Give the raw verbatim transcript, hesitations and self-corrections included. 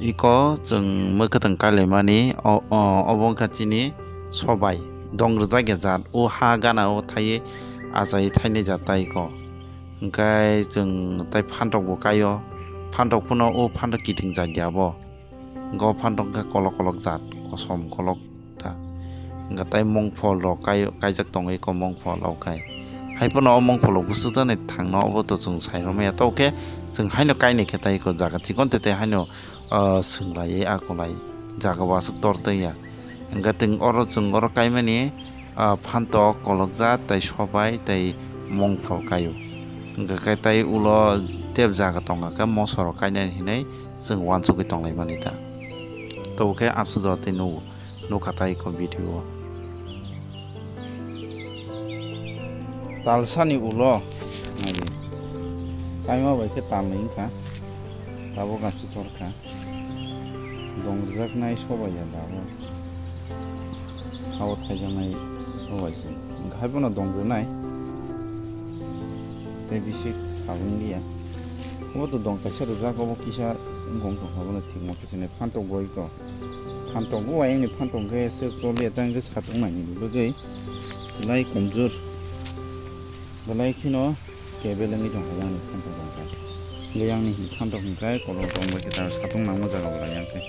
Iko chwng mwkhwtwng kailaimani o, o, obo wngkha chini sobai. Dong rwjak ya jat, o ha gana o thaiwi achaiwi thainai jat ta iko. Hwnkhe chwng tai phantok bo kaio. Phantok phano o phantok kiting jat ya bo. Go phantok khe kolok kolok jat, kosom kolok ta. Hwnkhe tai mongphol rok kai, kaijak tongo iko mongphol rok kai. Hai phano o mongphol rok bwswk jani thangno obo to chwng sai rwmaya. To khe chwng haino kainai khe tai iko jaga chikon te te haino, ah, swng lai a kolai jaga o aswk tor tong ya. Hwnkhe tei oro chwng oro kaimani, ah, phantok, kolokjak, tei sobai, tei mongphol kaio. Hwnkhe khe tei ulo tep jaga tongkha khe moso rok kainani hinwi chwng uansugwi tonglaimani ta. Tobo khe absujao tei nugo, nukha tai iko video o. Talsani ulo, nai di. Kaima bai khe talnwi wngkha. Tabuk absu torkha. Dong rwjaknai sobai ya da bo. Hao thaijaknai sobai se. Hwnkhe hai bono dong rwnai. Tei bisi sabung liya. Obo to dong kaisa rwjak, obo kisa wngkha wngkha, obono thwkma kisa nai phantok bai ko. Phantok bo ayang ni phantok khe se tol liya, tang khe satung nai ni bagwi belai komjor. Belai kheno kebel wngwi tongkha yang ni phantok tongkha. Hwnkhe yang ni phantok hwnkhe kolok tong bai khe ta satung nangma jaga bo lai yang khe.